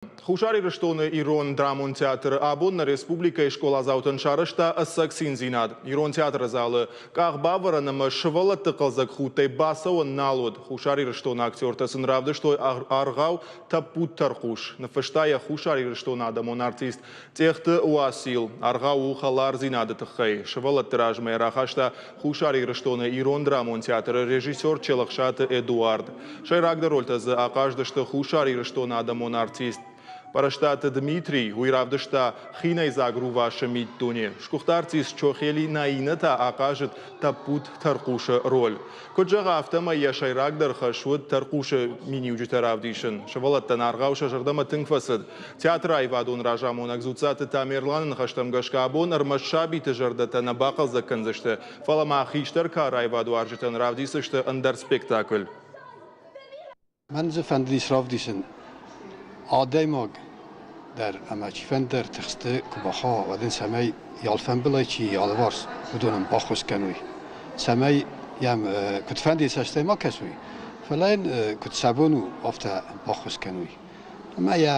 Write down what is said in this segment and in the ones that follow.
Хуссар Ирыстоны Ирон драмон театры абон нӕ республикӕйы скъоладзаутӕн сарӕзта ӕцӕг циндзинад. Ирон театры залы къахбавӕрӕн ӕмӕ сывӕллӕтты хъӕлдзӕг худтӕй бацӕуӕн нал уыд. Хуссар Ирыстоны актертӕ сын равдыстой аргъау «Тӕппуд тӕрхъус». Ныффыста йӕ Хуссар Ирыстоны адӕмон артист Тъехты Уасил. Аргъау у хӕлардзинады тыххӕй. Сывӕллӕтты размӕ рахаста Хуссар Ирыстоны Ирон драмон театры режиссер Челӕхсаты Эдуард. Сӕйрагдӕр рольтӕ дзы ахъаздысты Хуссар Ирыстоны адӕмон артист Пӕрӕстаты Дмитрий. Уый равдыста хинӕйдзаг рувасы миддуне. Сгуыхт артист Чохели Наина та ахъазыд тӕппуд тӕрхъусы роль. Куыд зӕгъы, афтӕмӕй йӕ сӕйрагдӕр хӕс уыд тӕрхъусы миниуджытӕ равдисын. Сывӕллӕттӕн аргъау сӕ зӕрдӕмӕ тынг фӕцыд. Театры аивадон разамонӕг Дзуццаты Тамерланы ныхӕстӕм гӕсгӕ абон ӕрмӕст сабиты зӕрдӕтӕ нӕ бахъӕлдзӕг кӕндзысты, фӕлӕ ма хистӕр кары аивадуарзджытӕн равдисдзысты ӕндӕр спектакль. Мӕн дзы фӕндыдис равдисын адӕймаг дӕр ӕмӕ чифӕндӕр тыхсты куы бахауа, уӕд ын цӕмӕй йӕ алфӕмбылай чи йӕ алыварс, уыдонӕн баххуыс кӕной, цӕмӕй йӕм куыдфӕндыйы цӕстӕй ма кӕсой, фӕлӕ йын куыд сӕ бон у, афтӕ баххуыс кӕной. Ӕмӕ йӕ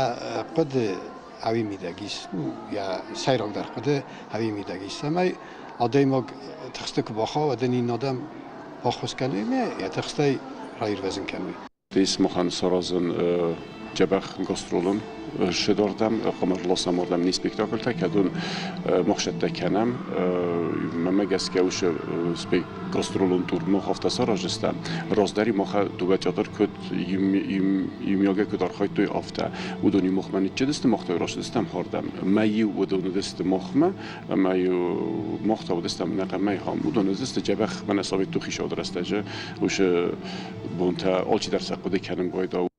хъуыды ӕви мидӕг ис, ну, йӕ сӕйрагдӕр хъуыды ӕви мидӕг ис, цӕмӕй адӕймаг тыхсты куы бахауа, уӕд ын иннӕ адӕм баххуыс кӕной ӕмӕ йӕ тыхстӕй раирвӕзын кӕной. Махӕн саразын дзӕбӕх гастролон ссыдардӕм, хъуамӕ ардӕм не спектакльтӕ, кӕд уын мах цӕттӕ кӕнӕм. Мӕнмӕ гӕсгӕ уыцы гастролон тур мах афтӕ сараздзыстӕм. Раздӕр мах дыууӕ театр куыд иумиагӕй куыд архайдтой, афтӕ. Уыдон-иу махмӕ ныццыдысты, мах та рацыдыстӕм хӕрдӕм. Мӕ-иу уыдон уыдысты махмӕ, ӕмӕ-иу мах та уыдыстӕм нӕхъӕмӕй хам. Уыдон уыдысты дзӕбӕх мӕнӕ советты хицауады рӕстӕджы уыцы бонтӕ алчидӕр сӕ хъуыды кӕнын байдау.